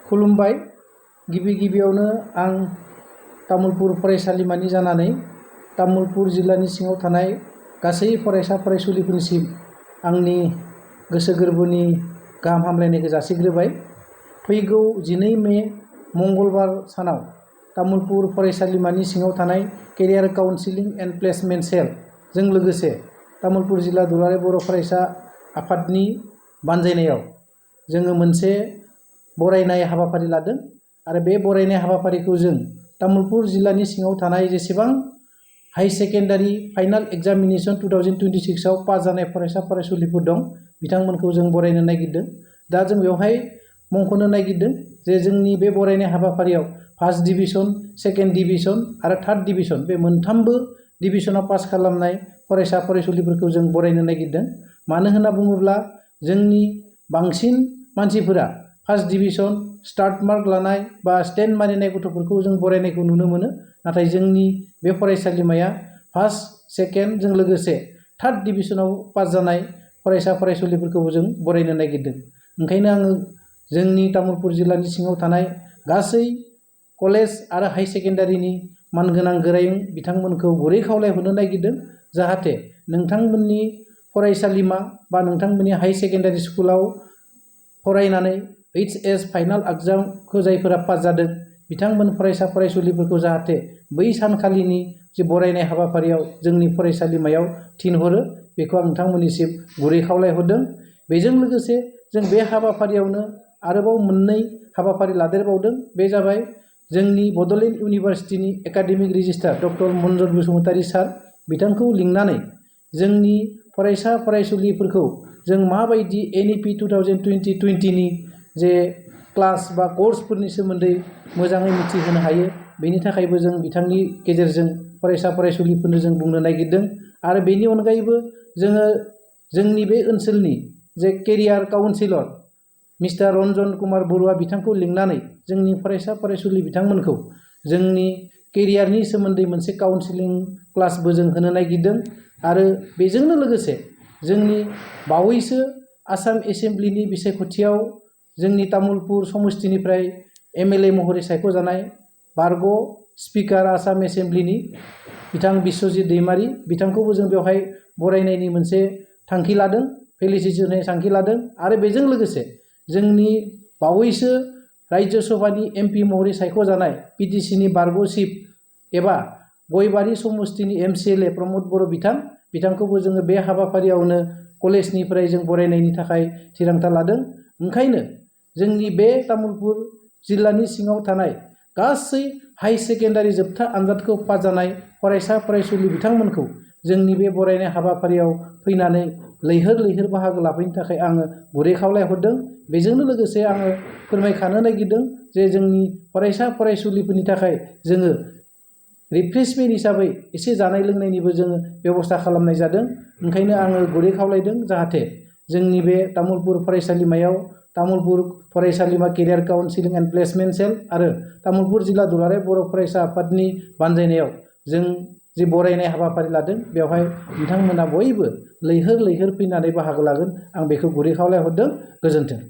खुलुमबाय। गिबियावनो आं तामुलपुर फरायसालिमानि जानानै तामुलपुर जिल्लानि सिङाव थानाय गासै फरायसा फरायसुलिफोरनिसिम आंनि गोसो गोरबोनि गाहाम हामलायनायखौ जासिग्रोबाय। फैगौ 12 मे मंगलबार सानाव तामुलपुर फरायसालिमानि सिङाव थानाय केरियार काउन्सिलिं एन्ड प्लेसमेन्ट सेल जों लोगोसे तामुलपुर जिल्ला दुलाराय बर' फरायसा आफादनि बानजायनायाव जोङो मोनसे बरायनाय हाबाफारि लादों आरो बे बरायनाय हाबाफारिखौ जों तामुलपुर जिल्लानि सिङाव थानाय जेसेबां हाई सेकेन्डारि फाइनाल एग्जामिनेशन 2026 आव पास जानाय फरायसा फरायसुलिफोर दं बिथांमोनखौ जों बरायनो नागिरदों। दा जों बेवहाय मुंख'नो नागिरदों जे जोंनि बे बरायनाय हाबाफारियाव फार्स्ट डिभिजन, सेकेन्ड डिभिजन आरो थार्ड डिभिजन बे मोनथामबो डिभिजनाव पास खालामनाय फरायसा फरायसुलिफोरखौ जों बरायनो नागिरदों। मानो होनना बुङोब्ला जोंनि बांसिन मानसिफोरा फार्स्ट डिभिजन स्टार्ट मार्क लानाय बा स्टेन्ड मारिनाय गथ'फोरखौ जों बरायनायखौ नुनो मोनो, नाथाय जोंनि बे फरायसालिमाया फार्स्ट सेकेन्डजों लोगोसे थार्ड डिभिजनाव पास जानाय फरायसा फरायसुलिफोरखौबो जों बरायनो नागिरदों। ओंखायनो आङो जोंनि तामुलपुर जिल्लानि सिङाव थानाय गासै कलेज आरो हाई सेकेन्डारिनि मानगोनां गोरायुं बिथांमोनखौ गुरै खावलायहरनो नागिरदों जाहाथे नोंथांमोननि फरायसालिमा बा नोंथांमोननि हाई सेकेन्डारि स्कुलाव फरायनानै HS फाइनाल एग्जामखौ जायफोरा पास जादों बिथांमोन फरायसा फरायसुलिफोरखौ जाहाथे बै सानखालिनि जे बरायनाय हाबाफारियाव जोंनि फरायसालिमायाव थिनहरो बेखौ आं नोंथांमोननिसिम गुरै खावलायहरदों। बेजों लोगोसे जों बे हाबाफारियावनो आरोबाव मोननै हाबाफारि लादेरबावदों। बे जाबाय जोंनि बड'लेण्ड इउनिभारसिटिनि academic registrar doctor Manjit Basumatary sir बिथांखौ लिंनानै जोंनि फरायसा फरायसुलिफोरखौ जों माबायदि NEP 2020 नि जे क्लास बा कर्सफोरनि सोमोन्दै मोजाङै मिथिहोनो हायो बेनि थाखायबो जों बिथांनि गेजेरजों फरायसा फरायसुलिफोरनो जों बुंनो नागिरदों। आरो बेनि अनगायैबो जोङो जोंनि बे ओनसोलनि जे career counsellor mister Ranjan Kumar Baruah बिथांखौ लिंनानै जोंनि फरायसा फरायसुलि बिथांमोनखौ जोंनि केरियारनि सोमोन्दै मोनसे काउन्सिलिं क्लासबो जों होनो नागिरदों। आरो बेजोंनो लोगोसे जोंनि बावैसो आसाम एसेम्ब्लिनि बिसायख'थियाव जोंनि तामुलपुर समस्तिनिफ्राय MLA महरै सायख'जानाय बारग' स्पिकार आसाम एसेम्ब्लिनि बिथां बिस्वजित दैमारी बिथांखौबो जों बेवहाय बरायनायनि मोनसे थांखि लादों, फेलिसिटेसन होनाय थांखि लादों। आरो बेजों लोगोसे जोंनि बावैसो राज्य सभानि MP महरै सायख'जानाय PTC नि बारग' चिफ एबा गयबारि समस्तिनि MCLA प्रमद बर' बिथांखौबो जोङो बे हाबाफारियावनो कलेजनिफ्राय जों बरायनायनि थाखाय थिरांथा लादों। ओंखायनो जोंनि बे तामुलपुर जिल्लानि सिङाव थानाय गासै हाई सेकेन्डारि जोबथा आनजादखौ पास जानाय फरायसा फरायसुलि बिथांमोनखौ जोंनि बे बरायनाय हाबाफारियाव फैनानै लैहोर बाहागो लाफैनो थाखाय आङो गुरै खावलायहरदों। बेजोंनो लोगोसे आङो फोरमायखानो नागिरदों जे जोंनि फरायसा फरायसुलिफोरनि थाखाय जोङो रिफ्रेशमेन्ट हिसाबै एसे जानाय लोंनायनिबो जोङो बेब'स्था खालामनाय जादों। ओंखायनो आङो गुरै खावलायदों जाहाथे जोंनि बे तामुलपुर फरायसालिमायाव तामुलपुर फरायसालिमा केरियार काउन्सिलिं एन्ड प्लेसमेन्ट सेल आरो तामुलपुर जिल्ला दुलाराय बर' फरायसा आफादनि बानजायनायाव जों जि बरायनाय हाबाफारि लादों बेवहाय बिथांमोना बयबो लैहोर फैनानै बाहागो लागोन आं बेखौ गुरै खावलायहरदों। गोजोन्थों।